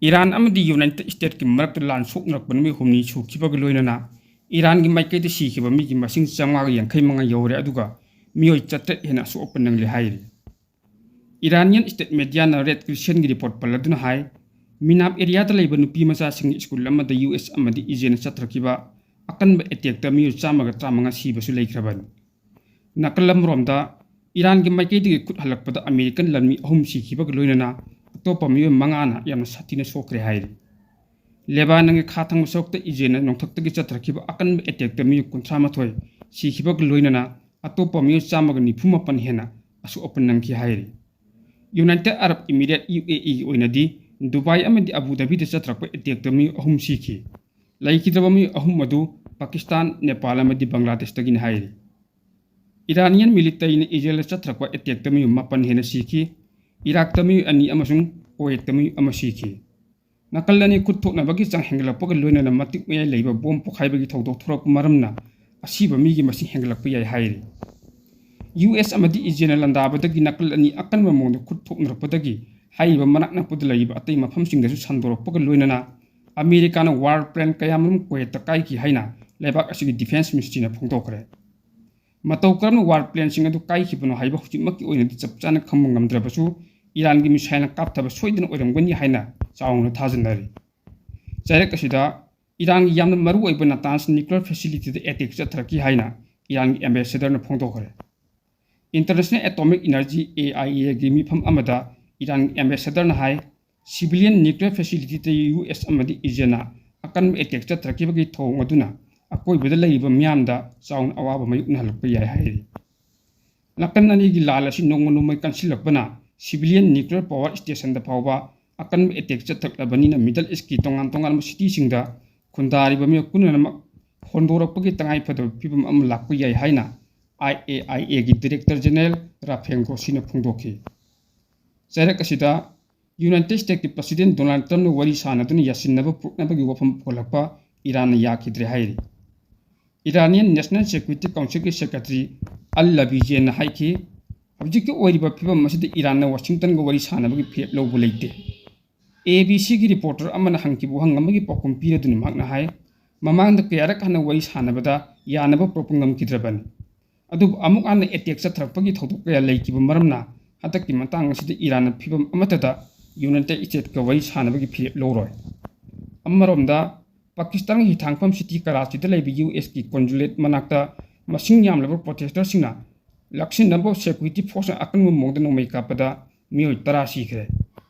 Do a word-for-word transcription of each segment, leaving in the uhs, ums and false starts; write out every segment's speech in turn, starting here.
Iran ꯑꯃꯗꯤ United ꯁ꯭ꯇꯦꯠꯀꯤ ꯃꯔꯛꯇ ꯂꯥꯟ ꯁꯣꯛꯅꯔꯛꯄ ꯅꯨꯃꯤꯠ ꯍꯨꯝꯅꯤ ꯁꯨꯈꯤꯕꯒ ꯂꯣꯏꯅꯅ ꯏꯔꯥꯟꯒꯤ ꯃꯥꯏꯀꯩꯗ ꯁꯤꯈꯤꯕ ꯃꯤꯒꯤ ꯃꯁꯤꯡ ꯆꯥꯝꯃꯉꯥꯒ ꯌꯥꯡꯈꯩ ꯃꯉꯥ ꯌꯧꯔꯦ, ꯑꯗꯨꯒ ꯃꯤꯑꯣꯏ ꯆꯥꯇ꯭ꯔꯦꯠ ꯍꯦꯟꯅ ꯑꯁꯣꯛ ꯑꯄꯟ ꯅꯪꯂꯦ ꯍꯥꯏꯔꯤ꯫ ꯏꯔꯥꯅꯤꯌꯟ ꯁ꯭ꯇꯦꯠ ꯃꯦꯗꯤꯌꯥꯅ ꯔꯦꯗ ꯀ꯭ꯔꯤꯁꯦꯟꯒꯤ ꯔꯤꯄꯣꯔꯠ ꯄꯜꯂꯗꯨꯅ ꯍꯥꯏ, ꯃꯤꯅꯥꯞ ꯑꯦꯔꯤꯌꯥꯗ ꯂꯩꯕ ꯅꯨꯄꯤ ꯃꯆꯥꯁꯤꯡꯒꯤ ꯁ꯭ꯀꯨꯜ ꯑꯃꯗ ꯌꯨ ꯑꯦꯁ ꯑꯃꯗꯤ ꯏꯖꯔꯦꯜꯅ ꯆꯠꯊꯔꯛꯈꯤꯕ ꯑꯀꯟꯕ ꯑꯦꯇꯦꯛꯇ ꯃꯤꯑꯣꯏ ꯆꯥꯝꯃꯒ ꯇꯔꯥꯃꯉꯥ ꯁꯤꯕꯁꯨ ꯂꯩꯈ꯭ꯔꯕꯅꯤ꯫ ꯅꯥꯀꯜ ꯑꯃꯔꯣꯝꯗ, ꯏꯔꯥꯟꯒꯤ ꯃꯥꯏꯀꯩꯗꯒꯤ ꯈꯨꯠ ꯍꯜꯂꯛꯄꯗ ꯑꯃꯦꯔꯤꯀꯟ ꯂꯥꯟꯃꯤ ꯑꯍꯨꯝ ꯁꯤꯈꯤꯕꯒ ꯂꯣꯏꯅꯅ ꯑꯇꯣꯞꯄ ꯃꯤꯑꯣꯏ ꯃꯉꯥꯅ ꯌꯥꯝꯅ ꯁꯥꯊꯤꯅ ꯁꯣꯛꯈ꯭ꯔꯦ ꯍꯥꯏꯔꯤ꯫ ꯂꯦꯕꯥꯅꯟꯒꯤ ꯈꯥ ꯊꯪꯕ ꯁꯔꯨꯛꯇ ꯏꯖꯔꯦꯜꯅ ꯅꯣꯡꯊꯛꯇꯒꯤ ꯆꯠꯊꯔꯛꯈꯤꯕ ꯑꯀꯟꯕ ꯑꯦꯇꯦꯛꯇ ꯃꯤꯑꯣꯏ ꯀꯨꯟꯊ꯭ꯔꯥ ꯃꯥꯊꯣꯏ ꯁꯤꯈꯤꯕꯒ ꯂꯣꯏꯅꯅ ꯑꯇꯣꯞꯄ ꯃꯤꯑꯣꯏ ꯆꯥꯝꯃꯒ ꯅꯤꯐꯨ ꯃꯥꯄꯟ ꯍꯦꯟꯅ ꯑꯁꯣꯛ ꯑꯄꯟ ꯅꯪꯈꯤ ꯍꯥꯏꯔꯤ꯫ ꯌꯨꯅꯥꯏꯇꯦꯗ ꯑꯔꯕ ꯏꯃꯤꯔꯦꯠ, ꯌꯨ ꯑꯦ ꯏꯒꯤ ꯑꯣꯏꯅꯗꯤ ꯗꯨꯕꯥꯏ ꯑꯃꯗꯤ ꯑꯕꯨ ꯙꯥꯕꯤꯗ ꯆꯠꯊꯔꯛꯄ ꯑꯦꯇꯦꯛꯇ ꯃꯤꯑꯣꯏ ꯑꯍꯨꯝ ꯁꯤꯈꯤ꯫ ꯂꯩꯈꯤꯗ꯭ꯔꯕ ꯃꯤꯑꯣꯏ ꯑꯍꯨꯝ ꯑꯗꯨ ꯄꯥꯀꯤꯁꯇꯥꯟ, ꯅꯦꯄꯥꯜ ꯑꯃꯗꯤ ꯕꯪꯒ꯭ꯂꯥꯗꯦꯁꯇꯒꯤꯅꯤ ꯍꯥꯏꯔꯤ꯫ ꯏꯔꯥꯅꯤꯌꯟ ꯃꯤꯂꯤꯇꯔꯤꯅ ꯏꯖꯔꯦꯜꯗ ꯆꯠꯊꯔꯛꯄ ꯑꯦꯇꯦꯛꯇ ꯃꯤꯑꯣꯏ ꯃꯥꯄꯟ ꯍꯦꯟꯅ ꯁꯤꯈꯤ꯫ ꯏꯔꯥꯛꯇ ꯃꯤꯑꯣꯏ ꯑꯅꯤ ꯑꯃꯁꯨꯡ ꯀꯨꯋꯦꯠꯇ ꯃꯤꯑꯣꯏ ꯑꯃ ꯁꯤꯈꯤ꯫ ꯅꯥꯀꯜ ꯑꯅꯤ ꯈꯨꯠ ꯊꯣꯛꯅꯕꯒꯤ ꯆꯥꯡ ꯍꯦꯟꯒꯠꯂꯛꯄꯒ ꯂꯣꯏꯅꯅ ꯃꯇꯤꯛ ꯃꯌꯥꯏ ꯂꯩꯕ ꯕꯣꯝ ꯄꯣꯈꯥꯏꯕꯒꯤ ꯊꯧꯗꯣꯛ ꯊꯣꯔꯛꯄ ꯃꯔꯝꯅ ꯑꯁꯤꯕ ꯃꯤꯒꯤ ꯃꯁꯤꯡ ꯍꯦꯟꯒꯠꯂꯛꯄ ꯌꯥꯏ ꯍꯥꯏꯔꯤ꯫ ꯌꯨ ꯑꯦꯁ ꯑꯃꯗꯤ ꯏꯖꯔꯦꯜꯅ ꯂꯥꯟꯗꯥꯕꯗꯒꯤ ꯅꯥꯀꯜ ꯑꯅꯤ ꯑꯀꯟꯕ ꯃꯑꯣꯡꯗ ꯈꯨꯠ ꯊꯣꯛꯅꯔꯛꯄꯗꯒꯤ ꯍꯥꯏꯔꯤꯕ ꯃꯅꯥꯛ ꯅꯛꯄꯗ ꯂꯩꯔꯤꯕ ꯑꯇꯩ ꯃꯐꯝꯁꯤꯡꯗꯁꯨ ꯁꯟꯗꯣꯔꯛꯄꯒ ꯂꯣꯏꯅꯅ ꯑꯃꯦꯔꯤꯀꯥꯅ ꯋꯥꯔ ꯄ꯭ꯂꯦꯟ ꯀꯌꯥꯃꯔꯨꯝ ꯀꯨꯋꯦꯠꯇ ꯀꯥꯏꯈꯤ ꯍꯥꯏꯅ ꯂꯩꯕꯥꯛ ꯑꯁꯤꯒꯤ ꯗꯤꯐꯦꯟꯁ ꯃꯤꯅꯤꯁꯇ꯭ꯔꯤꯅ ꯐꯣꯡꯗꯣꯛꯈ꯭ꯔꯦ꯫ ꯃꯇꯧ ꯀꯔꯝꯅ ꯋꯥꯔ ꯄ꯭ꯂꯦꯟꯁꯤꯡ ꯑꯗꯨ ꯀꯥꯏꯈꯤꯕꯅꯣ ꯍꯥꯏꯕ ꯍꯧꯖꯤꯛꯃꯛꯀꯤ ꯑꯣꯏꯅꯗꯤ ꯆꯞ ꯆꯥꯅ ꯈꯪꯕ ꯉꯝꯗ꯭ꯔꯕꯁꯨ, ꯏꯔꯥꯟꯒꯤ ꯃꯤꯁꯥꯏꯜꯅ ꯀꯥꯞꯊꯕ ꯁꯣꯏꯗꯅ ꯑꯣꯏꯔꯝꯒꯅꯤ ꯍꯥꯏꯅ ꯆꯥꯎꯅ ꯊꯥꯖꯅꯔꯤ꯫ ꯆꯩꯔꯛ ꯑꯁꯤꯗ ꯏꯔꯥꯟꯒꯤ ꯌꯥꯝꯅ ꯃꯔꯨꯑꯣꯏꯕ ꯅꯇꯥꯟꯁ ꯅ꯭ꯌꯨꯀ꯭ꯂꯤꯌꯔ ꯐꯦꯁꯤꯂꯤꯇꯤꯗ ꯑꯦꯇꯦꯛ ꯆꯠꯊꯔꯛꯈꯤ ꯍꯥꯏꯅ ꯏꯔꯥꯟꯒꯤ ꯑꯦꯝꯕꯦꯁꯦꯗꯔꯅ ꯐꯣꯡꯗꯣꯛꯈ꯭ꯔꯦ꯫ International atomic energy, A I ꯑꯦꯒꯤ ꯃꯤꯐꯝ ꯑꯃꯗ ꯏꯔꯥꯟꯒꯤ ꯑꯦꯝꯕꯦꯁꯦꯗꯔꯅ ꯍꯥꯏ, ꯁꯤꯚꯤꯂꯤꯌꯟ ꯅ꯭ꯌꯨꯀ꯭ꯂꯤꯌꯔ ꯐꯦꯁꯤꯂꯤꯇꯤꯗ ꯌꯨ ꯑꯦꯁ ꯑꯃꯗꯤ ꯏꯖꯔꯦꯜꯅ ꯑꯀꯟꯕ ꯑꯦꯇꯦꯛ ꯆꯠꯊꯔꯛꯈꯤꯕꯒꯤ ꯊꯧꯑꯣꯡ ꯑꯗꯨꯅ ꯑꯀꯣꯏꯕꯗ ꯂꯩꯔꯤꯕ ꯃꯤꯌꯥꯝꯗ ꯆꯥꯎꯅ ꯑꯋꯥꯕ ꯃꯥꯌꯣꯛꯅꯍꯜꯂꯛꯄ ꯌꯥꯏ ꯍꯥꯏꯔꯤ꯫ ꯅꯥꯀꯟ ꯑꯅꯤꯒꯤ ꯂꯥꯟ ꯑꯁꯤ ꯅꯣꯡꯃ ꯅꯣꯡꯃꯒꯤ ꯀꯟꯁꯤꯜꯂꯛꯄꯅ ꯁꯤꯚꯤꯂꯤꯌꯟ ꯅ꯭ꯌꯨꯀ꯭ꯂꯤꯌꯔ ꯄꯥꯋꯔ ꯁ꯭ꯇꯦꯁꯟꯗ ꯐꯥꯎꯕ ꯑꯀꯟꯕ ꯑꯦꯇꯦꯛ ꯆꯠꯊꯔꯛꯂꯕꯅꯤꯅ ꯃꯤꯗꯜ ꯏꯁꯀꯤ ꯇꯣꯉꯥꯟ ꯇꯣꯉꯥꯟꯕ ꯁꯤꯇꯤꯁꯤꯡꯗ ꯈꯨꯟꯗꯥꯔꯤꯕ ꯃꯤꯑꯣꯏ ꯄꯨꯝꯅꯃꯛ ꯍꯣꯟꯗꯣꯔꯛꯄꯒꯤ ꯇꯉꯥꯏꯐꯗꯕ ꯐꯤꯕꯝ ꯑꯃ ꯂꯥꯛꯄ ꯌꯥꯏ ꯍꯥꯏꯅ ꯑꯥꯏ ꯑꯦ ꯑꯥꯏ ꯑꯦꯒꯤ ꯗꯤꯔꯦꯛꯇꯔ ꯖꯦꯅꯔꯦꯜ ꯔꯥꯐꯦꯜ ꯒ꯭ꯔꯣꯁꯤꯅ ꯐꯣꯡꯗꯣꯛꯈꯤ꯫ ꯆꯩꯔꯛ ꯑꯁꯤꯗ ꯌꯨꯅꯥꯏꯇꯦꯗ ꯁ꯭ꯇꯦꯠꯀꯤ ꯄ꯭ꯔꯁꯤꯗꯦꯟ ꯗꯣꯅꯥꯜꯗ ꯇ꯭ꯔꯝꯞꯅ ꯋꯥꯔꯤ ꯁꯥꯅꯗꯨꯅ ꯌꯥꯁꯤꯟꯅꯕ ꯄꯨꯔꯛꯅꯕꯒꯤ ꯋꯥꯐꯝ ꯄꯨꯈꯠꯂꯛꯄ ꯏꯔꯥꯟꯅ ꯌꯥꯈꯤꯗ꯭ꯔꯦ ꯍꯥꯏꯔꯤ꯫ ꯏꯔꯥꯅꯤꯌꯟ ꯅꯦꯁꯅꯦꯜ ꯁꯦꯀ꯭ꯌꯨꯔꯤꯇꯤ ꯀꯥꯎꯟꯁꯤꯜꯒꯤ ꯁꯦꯀ꯭ꯔꯦꯇꯔꯤ ꯑꯜ ꯂꯕꯤꯖꯦꯟꯅ ꯍꯥꯏꯈꯤ, ꯍꯧꯖꯤꯛꯀꯤ ꯑꯣꯏꯔꯤꯕ ꯐꯤꯕꯝ ꯑꯁꯤꯗ ꯏꯔꯥꯟꯅ ꯋꯥꯁꯤꯡꯇꯟꯒ ꯋꯥꯔꯤ ꯁꯥꯅꯕꯒꯤ ꯐꯤꯔꯦꯞ ꯂꯧꯕ ꯂꯩꯇꯦ꯫ ꯑꯦ ꯕꯤ ꯁꯤꯒꯤ ꯔꯤꯄꯣꯔꯇꯔ ꯑꯃꯅ ꯍꯪꯈꯤꯕ ꯋꯥꯍꯪ ꯑꯃꯒꯤ ꯄꯥꯎꯈꯨꯝ ꯄꯤꯔꯗꯨꯅ ꯃꯍꯥꯛꯅ ꯍꯥꯏ, ꯃꯃꯥꯡꯗ ꯀꯌꯥꯔꯛ ꯍꯥꯟꯅ ꯋꯥꯔꯤ ꯁꯥꯟꯅꯕꯗ ꯌꯥꯅꯕ ꯄꯨꯔꯛꯄ ꯉꯝꯈꯤꯗ꯭ꯔꯕꯅꯤ꯫ ꯑꯗꯨꯕꯨ ꯑꯃꯨꯛ ꯍꯟꯅ ꯑꯦꯇꯦꯛ ꯆꯠꯊꯔꯛꯄꯒꯤ ꯊꯧꯗꯣꯛ ꯀꯌꯥ ꯂꯩꯈꯤꯕ ꯃꯔꯝꯅ ꯍꯟꯗꯛꯀꯤ ꯃꯇꯥꯡ ꯑꯁꯤꯗ ꯏꯔꯥꯟꯅ ꯐꯤꯚꯝ ꯑꯃꯠꯇꯗ ꯌꯨꯅꯥꯏꯇꯦꯗ ꯏꯁꯇꯦꯠꯀ ꯋꯥꯔꯤ ꯁꯥꯟꯅꯕꯒꯤ ꯐꯤꯔꯦꯞ ꯂꯧꯔꯣꯏ꯫ ꯑꯃꯔꯣꯝꯗ ꯄꯥꯀꯤꯁꯇꯥꯟꯒꯤ ꯍꯤꯊꯥꯡꯐꯝ ꯁꯤꯇꯤ ꯀꯔꯥꯆꯤꯗ ꯂꯩꯕ ꯌꯨ ꯑꯦꯁꯀꯤ ꯀꯣꯟꯁꯨꯂꯦꯠ ꯃꯅꯥꯛꯇ ꯃꯁꯤꯡ ꯌꯥꯝꯂꯕ ꯄ꯭ꯔꯣꯇꯦꯁꯇꯔꯁꯤꯡꯅ ꯂꯥꯛꯁꯤꯟꯅꯕ ꯁꯦꯀ꯭ꯌꯨꯔꯤꯇꯤ ꯐꯣꯔꯁꯅ ꯑꯀꯟꯕ ꯃꯑꯣꯡꯗ ꯅꯣꯡꯃꯩ ꯀꯥꯞꯄꯗ ꯃꯤꯑꯣꯏ ꯇꯔꯥ ꯁꯤꯈ꯭ꯔꯦ꯫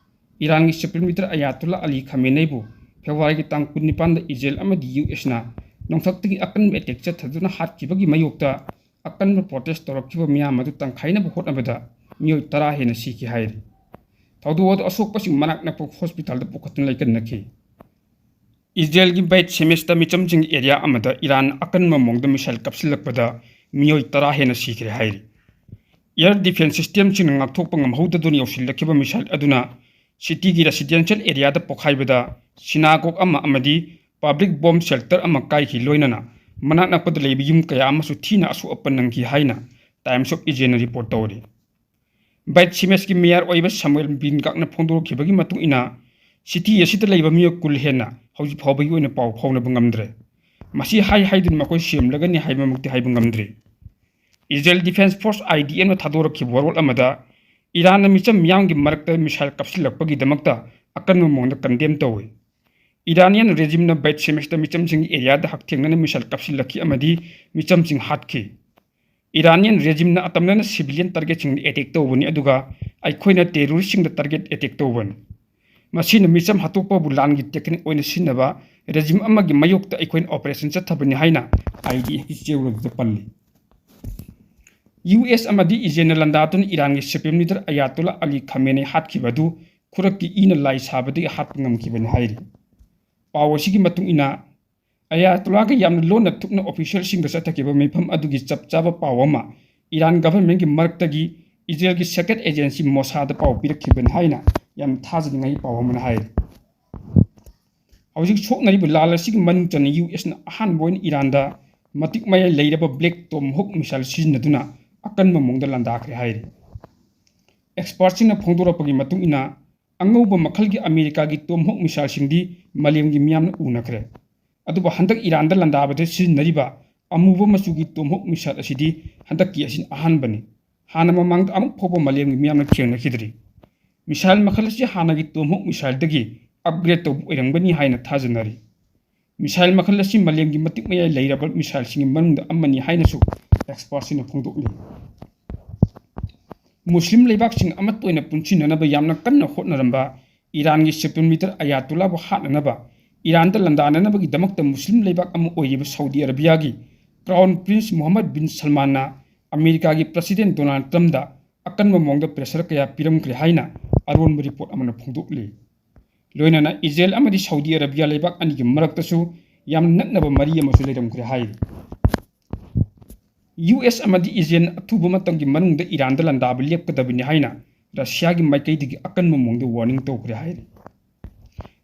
ꯏꯔꯥꯟꯒꯤ ꯁꯨꯄ꯭ꯔꯤꯝ ꯂꯤꯗꯔ ꯑꯌꯥꯇꯨꯜꯂꯥ ꯑꯂꯤ ꯈꯥꯃꯦꯅꯩꯕꯨ ꯐꯦꯕ꯭ꯔꯨꯋꯥꯔꯤꯒꯤ ꯇꯥꯡ ꯀꯨꯟꯅꯤꯄꯥꯟꯗ ꯏꯖꯔꯦꯜ ꯑꯃꯗꯤ ꯌꯨ ꯑꯦꯁꯅ ꯅꯣꯡꯊꯛꯇꯒꯤ ꯑꯀꯟꯕ ꯑꯦꯇꯦꯛ ꯆꯠꯊꯗꯨꯅ ꯍꯥꯠꯈꯤꯕꯒꯤ ꯃꯥꯌꯣꯛꯇ ꯑꯀꯟꯕ ꯄ꯭ꯔꯣꯇꯦꯁ ꯇꯧꯔꯛꯈꯤꯕ ꯃꯤꯌꯥꯝ ꯑꯗꯨ ꯇꯪꯈꯥꯏꯅꯕ ꯍꯣꯠꯅꯕꯗ ꯃꯤꯑꯣꯏ ꯇꯔꯥ ꯍꯦꯟꯅ ꯁꯤꯈꯤ ꯍꯥꯏꯔꯤ꯫ ꯊꯧꯗꯣꯛ ꯑꯗꯨ ꯑꯁꯣꯛꯄꯁꯤꯡ ꯃꯅꯥꯛ ꯅꯛꯄ ꯍꯣꯁꯄꯤꯇꯥꯜꯗ ꯄꯨꯈꯠꯇꯨꯅ ꯂꯥꯏꯀꯠꯅꯈꯤ꯫ ꯏꯖꯔꯦꯜꯒꯤ ꯕꯩꯠ ꯁꯦꯃꯦꯁꯇ ꯃꯤꯆꯝꯁꯤꯡꯒꯤ ꯑꯦꯔꯤꯌꯥ ꯑꯃꯗ ꯏꯔꯥꯟ ꯑꯀꯟꯕ ꯃꯑꯣꯡꯗ ꯃꯤꯁꯥꯏꯜ ꯀꯥꯞꯁꯤꯜꯂꯛꯄꯗ ꯃꯤꯑꯣꯏ ꯇꯔꯥ ꯍꯦꯟꯅ ꯁꯤꯈ꯭ꯔꯦ ꯍꯥꯏꯔꯤ꯫ ꯑꯦꯌꯔ ꯗꯤꯐꯦꯟꯁ ꯁꯤꯁꯇꯦꯝꯁꯤꯡꯅ ꯉꯥꯛꯊꯣꯛꯄ ꯉꯝꯍꯧꯗꯗꯨꯅ ꯌꯧꯁꯤꯜꯂꯛꯈꯤꯕ ꯃꯤꯁꯥꯏꯜ ꯑꯗꯨꯅ ꯁꯤꯇꯤꯒꯤ ꯔꯦꯁꯤꯗꯦꯟꯁꯤꯌꯦꯜ ꯑꯦꯔꯤꯌꯥꯗ ꯄꯣꯈꯥꯏꯕꯗ ꯁꯤꯅꯥꯒꯣꯛ ꯑꯃ ꯑꯃꯗꯤ ꯄꯕ꯭ꯂꯤꯛ ꯕꯣꯝ ꯁꯦꯜꯇꯔ ꯑꯃ ꯀꯥꯏꯈꯤ, ꯂꯣꯏꯅꯅ ꯃꯅꯥꯛ ꯅꯛꯄꯗ ꯂꯩꯕ ꯌꯨꯝ ꯀꯌꯥ ꯑꯃꯁꯨ ꯊꯤꯅ ꯑꯁꯣꯛ ꯑꯄꯟ ꯅꯪꯈꯤ ꯍꯥꯏꯅ ꯇꯥꯏꯝꯁ ꯑꯣꯐ ꯏꯖꯔꯦꯜꯅ ꯔꯤꯄꯣꯔꯠ ꯇꯧꯔꯤ꯫ ꯕꯩꯠ ꯁꯤꯃꯦꯁꯀꯤ ꯃꯦꯌꯔ ꯑꯣꯏꯕ ꯁꯃꯨꯑꯦꯜ ꯕꯤꯟꯒꯥꯛꯅ ꯐꯣꯡꯗꯣꯔꯛꯈꯤꯕꯒꯤ ꯃꯇꯨꯡ ꯏꯟꯅ, ꯁꯤꯇꯤ ꯑꯁꯤꯗ ꯂꯩꯕ ꯃꯤꯑꯣꯏ ꯀꯨꯟ ꯍꯦꯟꯅ ꯍꯧꯖꯤꯛ ꯐꯥꯎꯕꯒꯤ ꯑꯣꯏꯅ ꯄꯥꯎ ꯐꯥꯎꯅꯕ ꯉꯝꯗ꯭ꯔꯦ꯫ ꯃꯁꯤ ꯍꯥꯏ ꯍꯥꯏꯗꯨꯅ ꯃꯈꯣꯏ ꯁꯦꯝꯂꯒꯅꯤ ꯍꯥꯏꯕꯃꯛꯇꯤ ꯍꯥꯏꯕ ꯉꯝꯗ꯭ꯔꯤ꯫ Israel defence force, I D ꯑꯦꯝꯅ ꯊꯥꯗꯣꯔꯛꯈꯤꯕ ꯋꯥꯔꯣꯜ ꯑꯃꯗ, ꯏꯔꯥꯟꯅ ꯃꯤꯆꯝ ꯃꯤꯌꯥꯝꯒꯤ ꯃꯔꯛꯇ ꯃꯤꯁꯥꯏꯜ ꯀꯥꯞꯁꯤꯜꯂꯛꯄꯒꯤꯗꯃꯛꯇ ꯑꯀꯟꯕ ꯃꯑꯣꯡꯗ ꯀꯟꯗꯦꯝ ꯇꯧꯏ꯫ ꯏꯔꯥꯅꯤꯌꯟ ꯔꯦꯖꯤꯝꯅ ꯕꯩꯠ ꯁꯦꯃꯦꯁꯇ ꯃꯤꯆꯝꯁꯤꯡꯒꯤ ꯑꯦꯔꯤꯌꯥꯗ ꯍꯛꯊꯦꯡꯅꯅ ꯃꯤꯁꯥꯏꯜ ꯀꯥꯞꯁꯤꯜꯂꯛꯈꯤ ꯑꯃꯗꯤ ꯃꯤꯆꯝꯁꯤꯡ ꯍꯥꯠꯈꯤ꯫ ꯏꯔꯥꯅꯤꯌꯟ ꯔꯦꯖꯤꯝꯅ ꯑꯇꯝꯅꯅ ꯁꯤꯚꯤꯂꯤꯌꯟ ꯇꯥꯔꯒꯦꯠꯁꯤꯡꯗ ꯑꯦꯇꯦꯛ ꯇꯧꯕꯅꯤ, ꯑꯗꯨꯒ ꯑꯩꯈꯣꯏꯅ ꯇꯦꯔꯣꯔꯤꯁꯁꯤꯡꯗ ꯇꯥꯔꯒꯦꯠ ꯑꯦꯇꯦꯛ ꯇꯧꯕꯅꯤ꯫ ꯃꯁꯤꯅ ꯃꯤꯆꯝ ꯍꯥꯠꯇꯣꯛꯄꯕꯨ ꯂꯥꯟꯒꯤ ꯇꯦꯛꯅꯤꯛ ꯑꯣꯏꯅ ꯁꯤꯖꯤꯟꯅꯕ ꯔꯦꯖꯤꯝ ꯑꯃꯒꯤ ꯃꯥꯌꯣꯛꯇ ꯑꯩꯈꯣꯏꯅ ꯑꯣꯄꯔꯦꯁꯟ ꯆꯠꯊꯕꯅꯤ ꯍꯥꯏꯅ ꯑꯥꯏ ꯗꯤ ꯑꯦꯐꯀꯤ ꯆꯦꯔꯣꯜ ꯑꯗꯨꯗ ꯄꯜꯂꯤ꯫ ꯌꯨ ꯑꯦꯁ ꯑꯃꯗꯤ ꯏꯖꯔꯦꯜꯅ ꯂꯥꯟꯗꯥꯗꯨꯅ ꯏꯔꯥꯟꯒꯤ ꯁꯨꯄ꯭ꯔꯤꯝ ꯂꯤꯗꯔ ꯑꯌꯥꯇꯣꯜꯂꯥ ꯑꯂꯤ ꯈꯥꯃꯦꯅꯦ ꯍꯥꯠꯈꯤꯕ ꯑꯗꯨ ꯈꯨꯔꯛꯀꯤ ꯏꯅ ꯂꯥꯏ ꯁꯥꯕꯗꯒꯤ ꯍꯥꯠꯄ ꯉꯝꯈꯤꯕꯅꯤ ꯍꯥꯏꯔꯤ꯫ ꯄꯥꯎ ꯑꯁꯤꯒꯤ ꯃꯇꯨꯡ ꯏꯟꯅ, ꯑꯌꯥꯇꯣꯜꯂꯥꯒ ꯌꯥꯝꯅ ꯂꯣꯟꯅ ꯊꯨꯞꯅ ꯑꯣꯐꯤꯁꯤꯌꯦꯜꯁꯤꯡꯒ ꯆꯠꯊꯈꯤꯕ ꯃꯤꯐꯝ ꯑꯗꯨꯒꯤ ꯆꯞ ꯆꯥꯕ ꯄꯥꯎ ꯑꯃ ꯏꯔꯥꯟ ꯒꯚꯔꯟꯃꯦꯟꯠꯀꯤ ꯃꯔꯛꯇꯒꯤ ꯏꯖꯔꯦꯜꯒꯤ ꯁꯦꯀ꯭ꯔꯦꯠ ꯑꯦꯖꯦꯟꯁꯤ ꯃꯣꯁꯥꯗ ꯄꯥꯎ ꯄꯤꯔꯛꯈꯤꯕꯅꯤ ꯍꯥꯏꯅ ꯌꯥꯝꯅ ꯊꯥꯖꯅꯤꯡꯉꯥꯏꯒꯤ ꯄꯥꯎ ꯑꯃꯅ ꯍꯥꯏꯔꯤ꯫ ꯍꯧꯖꯤꯛ ꯁꯣꯛꯅꯔꯤꯕ ꯂꯥꯜ ꯑꯁꯤꯒꯤ ꯃꯅꯨꯡ ꯆꯟꯅ ꯌꯨ ꯑꯦꯁꯅ ꯑꯍꯥꯟꯕ ꯑꯣꯏꯅ ꯏꯔꯥꯟꯗ ꯃꯇꯤꯛ ꯃꯌꯥꯏ ꯂꯩꯔꯕ ꯕ꯭ꯂꯦꯛ ꯇꯣꯝꯍꯣꯛ ꯃꯤꯁꯥꯏꯜ ꯁꯤꯖꯤꯟꯅꯗꯨꯅ ꯑꯀꯟꯕ ꯃꯑꯣꯡꯗ ꯂꯥꯟꯗꯥꯈ꯭ꯔꯦ ꯍꯥꯏꯔꯤ꯫ ꯑꯦꯛꯁꯄꯔꯠꯁꯤꯡꯅ ꯐꯣꯡꯗꯣꯔꯛꯄꯒꯤ ꯃꯇꯨꯡ ꯏꯟꯅ, ꯑꯉꯧꯕ ꯃꯈꯜꯒꯤ ꯑꯃꯦꯔꯤꯀꯥꯒꯤ Tomahawk missileꯁꯤꯡꯗꯤ ꯃꯥꯂꯦꯝꯒꯤ ꯃꯤꯌꯥꯝꯅ ꯎꯅꯈ꯭ꯔꯦ꯫ ꯑꯗꯨꯕꯨ ꯍꯟꯗꯛ ꯏꯔꯥꯟꯗ ꯂꯥꯟꯗꯥꯕꯗ ꯁꯤꯖꯤꯟꯅꯔꯤꯕ ꯑꯃꯨꯕ ꯃꯆꯨꯒꯤ Tomahawk missile ꯑꯁꯤꯗꯤ ꯍꯟꯗꯛꯀꯤ ꯑꯁꯤꯅ ꯑꯍꯥꯟꯕꯅꯤ꯫ ꯍꯥꯟꯅ ꯃꯃꯥꯡꯗ ꯑꯃꯨꯛ ꯐꯥꯎꯕ ꯃꯥꯂꯦꯝꯒꯤ ꯃꯤꯌꯥꯝꯅ ꯊꯦꯡꯅꯈꯤꯗ꯭ꯔꯤ꯫ Missile ꯃꯈꯜ ꯑꯁꯤ ꯍꯥꯟꯅꯒꯤ Tomahawk missileꯗꯒꯤ upgrade ꯇꯧꯕ ꯑꯣꯏꯔꯝꯒꯅꯤ ꯍꯥꯏꯅ ꯊꯥꯖꯅꯔꯤ꯫ Missile ꯃꯈꯜ ꯑꯁꯤ ꯃꯥꯂꯦꯝꯒꯤ ꯃꯇꯤꯛ ꯃꯌꯥꯏ ꯂꯩꯔꯕ missileꯁꯤꯡꯒꯤ ꯃꯅꯨꯡꯗ ꯑꯃꯅꯤ ꯍꯥꯏꯅꯁꯨ expertꯁꯤꯡꯅ ꯐꯣꯡꯗꯣꯛꯂꯤ꯫ ꯃꯨꯁꯂꯤꯝ ꯂꯩꯕꯥꯛꯁꯤꯡ ꯑꯃꯠꯇ ꯑꯣꯏꯅ ꯄꯨꯟꯁꯤꯟꯅꯅꯕ ꯌꯥꯝꯅ ꯀꯟꯅ ꯍꯣꯠꯅꯔꯝꯕ ꯏꯔꯥꯟꯒꯤ supreme leader ꯑꯌꯥꯇꯣꯜꯂꯥꯕꯨ ꯍꯥꯠꯅꯅꯕ ꯏꯔꯥꯟꯗ ꯂꯥꯟꯗꯥꯅꯅꯕꯒꯤꯗꯃꯛꯇ ꯃꯨꯁꯂꯤꯝ ꯂꯩꯕꯥꯛ ꯑꯃ ꯑꯣꯏꯔꯤꯕ ꯁꯥꯎꯗꯤ ꯑꯔꯥꯕꯤꯌꯥꯒꯤ Crown Prince ꯃꯨꯍꯝꯃꯗ ꯕꯤꯟ ꯁꯜꯃꯥꯟꯅ ꯑꯃꯦꯔꯤꯀꯥꯒꯤ President Donald Trumpꯗ ꯑꯀꯟꯕ ꯃꯑꯣꯡꯗ pressure ꯀꯌꯥ ꯄꯤꯔꯝꯈ꯭ꯔꯦ ꯍꯥꯏꯅ ꯑꯔꯣꯟꯕ report ꯑꯃꯅ ꯐꯣꯡꯗꯣꯛꯂꯤ꯫ ꯂꯣꯏꯅꯅ ꯏꯖꯔꯦꯜ ꯑꯃꯗꯤ ꯁꯥꯎꯗꯤ ꯑꯔꯥꯕꯤꯌꯥ ꯂꯩꯕꯥꯛ ꯑꯅꯤꯒꯤ ꯃꯔꯛꯇꯁꯨ ꯌꯥꯝ ꯅꯛꯅꯕ ꯃꯔꯤ ꯑꯃꯁꯨ ꯂꯩꯔꯝꯈ꯭ꯔꯦ ꯍꯥꯏꯔꯤ꯫ ꯌꯨ ꯑꯦꯁ ꯑꯃꯗꯤ ꯏꯖꯔꯦꯜꯅ ꯑꯊꯨꯕ ꯃꯇꯝꯒꯤ ꯃꯅꯨꯡꯗ ꯏꯔꯥꯟꯗ ꯂꯥꯟꯗꯥꯕ ꯂꯦꯞꯀꯗꯕꯅꯤ ꯍꯥꯏꯅ ꯔꯁꯤꯌꯥꯒꯤ ꯃꯥꯏꯀꯩꯗꯒꯤ ꯑꯀꯟꯕ ꯃꯑꯣꯡꯗ warning ꯇꯧꯈ꯭ꯔꯦ ꯍꯥꯏꯔꯤ꯫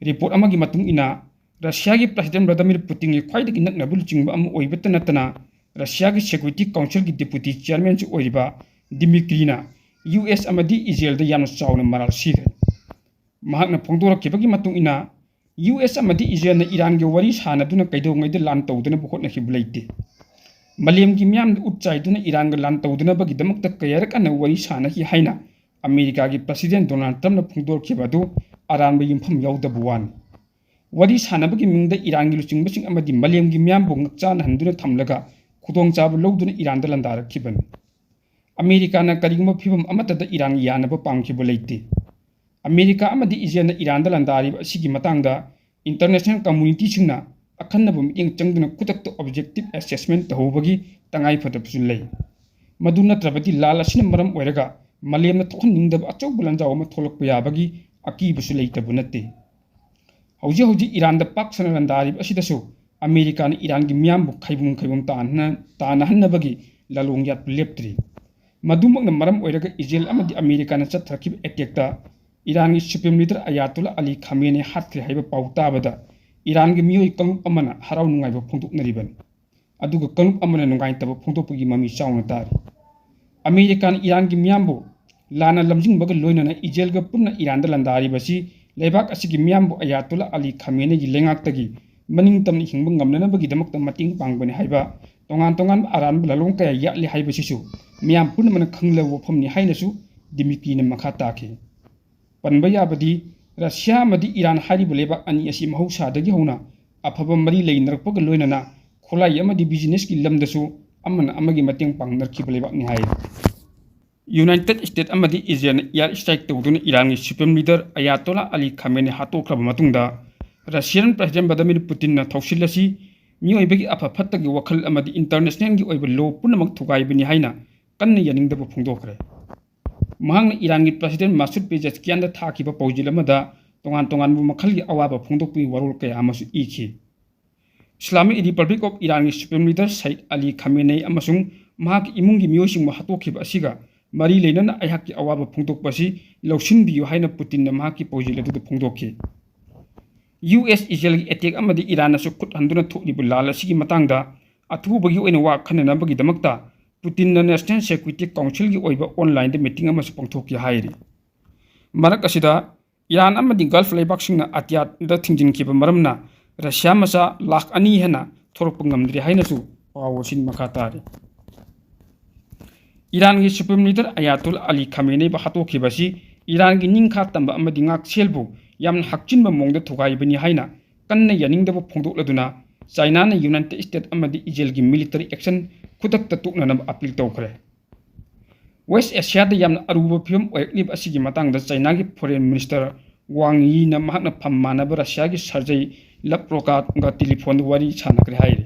Report ꯑꯃꯒꯤ ꯃꯇꯨꯡ ꯏꯟꯅ, ꯔꯁꯤꯌꯥꯒꯤ President Vladimir Putinꯒꯤ ꯈ꯭ꯋꯥꯏꯗꯒꯤ ꯅꯛꯅꯕ ꯂꯨꯆꯤꯡꯕ ꯑꯃ ꯑꯣꯏꯕꯇ ꯅꯠꯇꯅ, ꯔꯁꯤꯌꯥꯒꯤ Security Councilꯒꯤ Deputy Chairmanꯁꯨ ꯑꯣꯏꯔꯤꯕ ꯗꯤꯃꯤꯇ꯭ꯔꯤꯅ ꯌꯨ ꯑꯦꯁ ꯑꯃꯗꯤ ꯏꯖꯔꯦꯜꯗ ꯌꯥꯝꯅ ꯆꯥꯎꯅ ꯃꯔꯥꯜ ꯁꯤꯈ꯭ꯔꯦ꯫ ꯃꯍꯥꯛꯅ ꯐꯣꯡꯗꯣꯔꯛꯈꯤꯕꯒꯤ ꯃꯇꯨꯡ ꯏꯟꯅ, ꯌꯨ ꯑꯦꯁ ꯑꯃꯗꯤ ꯏꯖꯔꯦꯜꯅ ꯏꯔꯥꯟꯒ ꯋꯥꯔꯤ ꯁꯥꯅꯗꯨꯅ ꯀꯩꯗꯧꯉꯩꯗ ꯂꯥꯟ ꯇꯧꯗꯅꯕ ꯍꯣꯠꯅꯈꯤꯕ ꯂꯩꯇꯦ꯫ ꯃꯥꯂꯦꯝꯒꯤ ꯃꯤꯌꯥꯝꯗ ꯎꯠ ꯆꯥꯏꯗꯨꯅ ꯏꯔꯥꯟꯒ ꯂꯥꯟ ꯇꯧꯗꯅꯕꯒꯤꯗꯃꯛꯇ ꯀꯌꯥꯔꯛ ꯍꯟꯅ ꯋꯥꯔꯤ ꯁꯥꯅꯈꯤ ꯍꯥꯏꯅ ꯑꯃꯦꯔꯤꯀꯥꯒꯤ President Donald Trumpꯅ ꯐꯣꯡꯗꯣꯔꯛꯈꯤꯕ ꯑꯗꯨ ꯑꯔꯥꯟꯕ ꯌꯨꯝꯐꯝ ꯌꯥꯎꯗꯕ ꯋꯥꯅꯤ꯫ ꯋꯥꯔꯤ ꯁꯥꯅꯕꯒꯤ ꯃꯤꯡꯗ ꯏꯔꯥꯟꯒꯤ ꯂꯨꯆꯤꯡꯕꯁꯤꯡ ꯑꯃꯗꯤ ꯃꯥꯂꯦꯝꯒꯤ ꯃꯤꯌꯥꯝꯕꯨ ꯉꯛꯆꯥꯅꯍꯟꯗꯨꯅ ꯊꯝꯂꯒ ꯈꯨꯗꯣꯡꯆꯥꯕ ꯂꯧꯗꯨꯅ ꯏꯔꯥꯟꯗ ꯂꯥꯟꯗꯥꯔꯛꯈꯤꯕꯅꯤ꯫ ꯑꯃꯦꯔꯤꯀꯥꯅ ꯀꯔꯤꯒꯨꯝꯕ ꯐꯤꯚꯝ ꯑꯃꯠꯇꯗ ꯏꯔꯥꯟꯒꯤ ꯌꯥꯅꯕ ꯄꯥꯝꯈꯤꯕ ꯂꯩꯇꯦ꯫ ꯑꯃꯦꯔꯤꯀꯥ ꯑꯃꯗꯤ ꯏꯖꯔꯦꯜꯅ ꯏꯔꯥꯟꯗ ꯂꯥꯟꯗꯥꯔꯤꯕ ꯑꯁꯤꯒꯤ ꯃꯇꯥꯡꯗ international communityꯁꯤꯡꯅ ꯑꯈꯟꯅꯕ ꯃꯤꯠꯌꯦꯡ ꯆꯪꯗꯨꯅ ꯈꯨꯗꯛꯇ objective assessment ꯇꯧꯍꯧꯕꯒꯤ ꯇꯉꯥꯏꯐꯗꯕꯁꯨ ꯂꯩ꯫ ꯃꯗꯨ ꯅꯠꯇ꯭ꯔꯕꯗꯤ ꯂꯥꯟ ꯑꯁꯤꯅ ꯃꯔꯝ ꯑꯣꯏꯔꯒ ꯃꯥꯂꯦꯝꯅ ꯊꯣꯛꯍꯟꯅꯤꯡꯗꯕ ꯑꯆꯧꯕ ꯂꯥꯟꯖꯥꯎ ꯑꯃ ꯊꯣꯛꯂꯛꯄ ꯌꯥꯕꯒꯤ ꯑꯀꯤꯕꯁꯨ ꯂꯩꯇꯕ ꯅꯠꯇꯦ꯫ ꯍꯧꯖꯤꯛ ꯍꯧꯖꯤꯛ ꯏꯔꯥꯟꯗ ꯄꯥꯛ ꯁꯟꯅ ꯂꯥꯟꯗꯥꯔꯤꯕ ꯑꯁꯤꯗꯁꯨ ꯑꯃꯦꯔꯤꯀꯥꯅ ꯏꯔꯥꯟꯒꯤ ꯃꯤꯌꯥꯝꯕꯨ ꯈꯥꯏꯕꯨꯡ ꯈꯥꯏꯕꯨꯡ ꯇꯥꯅ-, ꯇꯥꯅꯍꯟꯅꯕꯒꯤ ꯂꯥꯂꯣꯡ ꯌꯥꯠꯄ ꯂꯦꯞꯇ꯭ꯔꯤ꯫ ꯃꯗꯨꯃꯛꯅ ꯃꯔꯝ ꯑꯣꯏꯔꯒ ꯏꯖꯔꯦꯜ ꯑꯃꯗꯤ ꯑꯃꯦꯔꯤꯀꯥꯅ ꯆꯠꯊꯔꯛꯈꯤꯕ attackꯇ ꯏꯔꯥꯟꯒꯤ supreme leader ꯑꯌꯥꯇꯣꯜꯂꯥ ꯑꯂꯤ ꯈꯥꯃꯦꯅꯤ ꯍꯥꯠꯈ꯭ꯔꯦ ꯍꯥꯏꯕ ꯄꯥꯎ ꯇꯥꯕꯗ ꯏꯔꯥꯟꯒꯤ ꯃꯤꯑꯣꯏ ꯀꯥꯡꯂꯨꯞ ꯑꯃꯅ ꯍꯔꯥꯎ ꯅꯨꯡꯉꯥꯏꯕ ꯐꯣꯡꯗꯣꯛꯅꯔꯤꯕꯅꯤ꯫ ꯑꯗꯨꯒ ꯀꯥꯡꯂꯨꯞ ꯑꯃꯅ ꯅꯨꯡꯉꯥꯏꯇꯕ ꯐꯣꯡꯗꯣꯛꯄꯒꯤ ꯃꯃꯤ ꯆꯥꯎꯅ ꯇꯥꯔꯤ꯫ ꯑꯃꯦꯔꯤꯀꯥꯅ ꯏꯔꯥꯟꯒꯤ ꯃꯤꯌꯥꯝꯕꯨ ꯂꯥꯟꯅ ꯂꯝꯖꯤꯡꯕꯒ ꯂꯣꯏꯅꯅ ꯏꯖꯔꯦꯜꯒ ꯄꯨꯟꯅ ꯏꯔꯥꯟꯗ ꯂꯥꯟꯗꯥꯔꯤꯕꯁꯤ ꯂꯩꯕꯥꯛ ꯑꯁꯤꯒꯤ ꯃꯤꯌꯥꯝꯕꯨ ꯑꯌꯥꯇꯣꯜꯂꯥ ꯑꯂꯤ ꯈꯥꯃꯦꯅꯤꯒꯤ ꯂꯩꯉꯥꯛꯇꯒꯤ ꯃꯅꯤꯡ ꯇꯝꯅ ꯍꯤꯡꯕ ꯉꯝꯅꯅꯕꯒꯤꯗꯃꯛꯇ ꯃꯇꯦꯡ ꯄꯥꯡꯕꯅꯤ ꯍꯥꯏꯕ ꯇꯣꯉꯥꯟ ꯇꯣꯉꯥꯟꯕ ꯑꯔꯥꯟꯕ ꯂꯥꯂꯣꯡ ꯀꯌꯥ ꯌꯥꯠꯂꯤ ꯍꯥꯏꯕꯁꯤꯁꯨ ꯃꯤꯌꯥꯝ ꯄꯨꯝꯅꯃꯛꯅ ꯈꯪꯂꯕ ꯋꯥꯐꯝꯅꯤ ꯍꯥꯏꯅꯁꯨ ꯗꯤꯃꯤꯇ꯭ꯔꯤꯅ ꯃꯈꯥ ꯇꯥꯈꯤ꯫ ꯄꯟꯕ ꯌꯥꯕꯗꯤ ꯔꯁꯤꯌꯥ ꯑꯃꯗꯤ ꯏꯔꯥꯟ ꯍꯥꯏꯔꯤꯕ ꯂꯩꯕꯥꯛ ꯑꯅꯤ ꯑꯁꯤ ꯃꯍꯧꯁꯥꯗꯒꯤ ꯍꯧꯅ ꯑꯐꯕ ꯃꯔꯤ ꯂꯩꯅꯔꯛꯄꯒ ꯂꯣꯏꯅꯅ ꯈꯨꯠꯂꯥꯏ ꯑꯃꯗꯤ businessꯀꯤ ꯂꯝꯗꯁꯨ ꯑꯃꯅ ꯑꯃꯒꯤ ꯃꯇꯦꯡ ꯄꯥꯡꯅꯔꯛꯈꯤꯕ ꯂꯩꯕꯥꯛꯅꯤ ꯍꯥꯏ꯫ United States ꯑꯃꯗꯤ ꯏꯖꯔꯦꯜꯅ air strike ꯇꯧꯗꯨꯅ ꯏꯔꯥꯟꯒꯤ supreme leader ꯑꯌꯥꯇꯣꯜꯂꯥ ꯑꯂꯤ ꯈꯥꯃꯦꯅꯤ ꯍꯥꯠꯇꯣꯛꯈ꯭ꯔꯕ ꯃꯇꯨꯡꯗ, Russian President Vladimir Putinꯅ ꯊꯧꯁꯤꯜ ꯑꯁꯤ ꯃꯤꯑꯣꯏꯕꯒꯤ ꯑꯐ ꯐꯠꯇꯒꯤ ꯋꯥꯈꯜ ꯑꯃꯗꯤ internationalꯒꯤ ꯑꯣꯏꯕ law ꯄꯨꯝꯅꯃꯛ ꯊꯨꯒꯥꯏꯕꯅꯤ ꯍꯥꯏꯅ ꯀꯟꯅ ꯌꯥꯅꯤꯡꯗꯕ ꯐꯣꯡꯗꯣꯛꯈ꯭ꯔꯦ꯫ ꯃꯍꯥꯛꯅ ꯏꯔꯥꯟꯒꯤ President Massoud Pezeshkianꯗ ꯊꯥꯈꯤꯕ ꯄꯥꯎꯖꯦꯜ ꯑꯃꯗ ꯇꯣꯉꯥꯟ ꯇꯣꯉꯥꯟꯕ ꯃꯈꯜꯒꯤ ꯑꯋꯥꯕ ꯐꯣꯡꯗꯣꯛꯄꯒꯤ ꯋꯥꯔꯣꯜ ꯀꯌꯥ ꯑꯃꯁꯨ ꯏꯈꯤ꯫ Islamic Republic of Iranꯒꯤ supreme leader Sayyid Ali Khamenei ꯑꯃꯁꯨꯡ ꯃꯍꯥꯛꯀꯤ ꯏꯃꯨꯡꯒꯤ ꯃꯤꯑꯣꯏꯁꯤꯡꯕꯨ ꯍꯥꯠꯇꯣꯛꯈꯤꯕ ꯑꯁꯤꯒ ꯃꯔꯤ ꯂꯩꯅꯅ ꯑꯩꯍꯥꯛꯀꯤ ꯑꯋꯥꯕ ꯐꯣꯡꯗꯣꯛꯄ ꯑꯁꯤ ꯂꯧꯁꯤꯟꯕꯤꯌꯨ ꯍꯥꯏꯅ ꯄꯨꯇꯤꯟꯅ ꯃꯍꯥꯛꯀꯤ ꯄꯥꯎꯖꯦꯜ ꯑꯗꯨꯗ ꯐꯣꯡꯗꯣꯛꯈꯤ꯫ ꯌꯨ ꯑꯦꯁ ꯏꯖꯔꯦꯜꯒꯤ attack ꯑꯃꯗꯤ ꯏꯔꯥꯟꯅꯁꯨ ꯈꯨꯠ ꯍꯟꯗꯨꯅ ꯊꯣꯛꯂꯤꯕ ꯂꯥꯜ ꯑꯁꯤꯒꯤ ꯃꯇꯥꯡꯗ ꯑꯊꯨꯕꯒꯤ ꯑꯣꯏꯅ ꯋꯥ ꯈꯟꯅꯅꯕꯒꯤꯗꯃꯛꯇ ꯄꯨꯇꯤꯟꯅ National Security Councilꯒꯤ ꯑꯣꯏꯕ onlineꯗ meeting ꯑꯃꯁꯨ ꯄꯥꯡꯊꯣꯛꯈꯤ ꯍꯥꯏꯔꯤ꯫ ꯃꯔꯛ ꯑꯁꯤꯗ, ꯏꯔꯥꯟ ꯑꯃꯗꯤ Gulf ꯂꯩꯕꯥꯛꯁꯤꯡꯅ ꯑꯇꯤꯌꯥꯗ ꯊꯤꯡꯖꯤꯟꯈꯤꯕ ꯃꯔꯝꯅ ꯔꯁꯤꯌꯥ ꯃꯆꯥ ꯂꯥꯈ ꯑꯅꯤ ꯍꯦꯟꯅ ꯊꯣꯔꯛꯄ ꯉꯝꯗ꯭ꯔꯤ ꯍꯥꯏꯅꯁꯨ ꯄꯥꯎ ꯑꯁꯤ ꯃꯈꯥ ꯇꯥꯔꯤ꯫ ꯏꯔꯥꯟꯒꯤ supreme leader ꯑꯌꯥꯇꯣꯜꯂꯥ ꯑꯂꯤ ꯈꯥꯃꯦꯅꯦꯕꯨ ꯍꯥꯠꯇꯣꯛꯈꯤꯕ ꯑꯁꯤ ꯏꯔꯥꯟꯒꯤ ꯅꯤꯡꯈꯥ ꯇꯝꯕ ꯑꯃꯗꯤ ꯉꯥꯛꯁꯦꯜꯕꯨ ꯌꯥꯝꯅ ꯍꯛꯆꯤꯟꯕ ꯃꯑꯣꯡꯗ ꯊꯨꯒꯥꯏꯕꯅꯤ ꯍꯥꯏꯅ ꯀꯟꯅ ꯌꯥꯅꯤꯡꯗꯕ ꯐꯣꯡꯗꯣꯛꯂꯗꯨꯅ, ꯆꯥꯏꯅꯥꯅ United States ꯑꯃꯗꯤ ꯏꯖꯔꯦꯜꯒꯤ military action ꯈꯨꯗꯛꯇ ꯇꯣꯛꯅꯅꯕ appeal ꯇꯧꯈ꯭ꯔꯦ꯫ West Asiaꯗ ꯌꯥꯝꯅ ꯑꯔꯨꯕ ꯐꯤꯕꯝ ꯑꯣꯏꯔꯛꯂꯤꯕ ꯑꯁꯤꯒꯤ ꯃꯇꯥꯡꯗ ꯆꯥꯏꯅꯥꯒꯤ foreign minister ꯋꯥꯡ ꯌꯤꯅ ꯃꯍꯥꯛꯅ ꯐꯝ ꯃꯥꯟꯅꯕ ꯔꯁꯤꯌꯥꯒꯤ ꯁꯔꯖꯩ ꯂꯞꯔꯣꯀꯥꯒ ꯇꯦꯂꯤꯐꯣꯟꯗ ꯋꯥꯔꯤ ꯁꯥꯟꯅꯈ꯭ꯔꯦ ꯍꯥꯏꯔꯤ꯫